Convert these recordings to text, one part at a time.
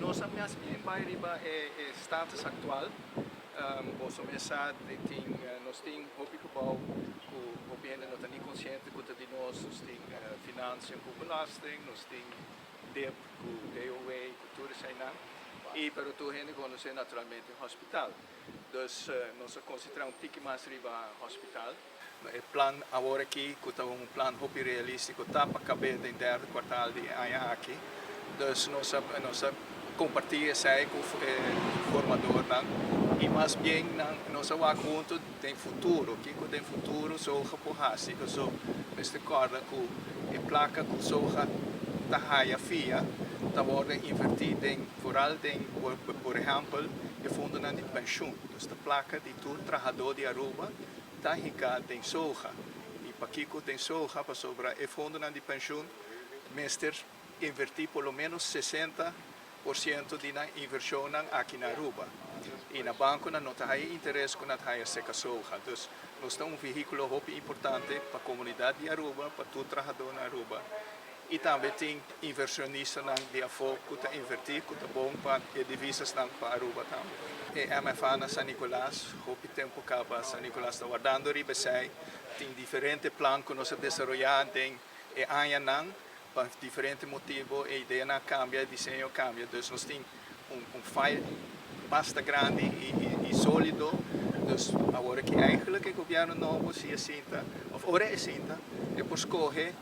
Nos a mas bien bay riba e status actual. Boso mes sa, nos tin hopi gebouw cu hopi hende no ta ni consciente cu ta di nos. Nos tin financiën cu belasting, nos tin DIP cu DOW, cu tur eseynan. Y pero tur hende conoce naturalmente hospital. Dus nos a concentra un tiki mas riba hospital. E plan awor aki, cu ta un plan hopi realistico, ta pa caba den derde kwartaal di aña aki. Dus nos a comparti esey cu e formadornan y mas bien nos a wak hunto den futuro, kico den futuro SOGA por hasi, so mester corda cu e placa cu SOGA ta haya fia, ta wordo inverti den vooral den, por ehempel, e fondonan di pensioen. Dus e placa di tur trahador di Aruba ta hinca den SOGA. Y pakico den SOGA? Pasobra e fondonan di pensioen mester inverti por lo menos 60% di nan inversion aki na Aruba. Y na banco no ta haya interes cu nan ta haya serca SOGA. Dus nos ta un vehiculo hopi importante pa e comunidad di Aruba, pa tur trahador na Aruba. Y tambe tin inversionistanan di afo cu ta inverti, cu ta bon pa e divisasnan pa Aruba tambe. E MFA na San Nicolas, hopi tempo caba San Nicolas ta wardando riba esey, tin diferente plan cu nos a desaroya den e añanan, pa diferente motibo e ideanan a cambia, e diseño a cambia. Dus nos tin un file basta grandi y solido. Dus awor cu eigenlijk e gobierno nobo si sinta, of ora e sinta, e por scoge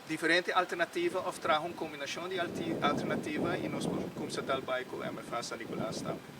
diferente alternativa of traha un combinacion di alternativa y nos por cuminsa bay cu MFA San Nicolas tambe.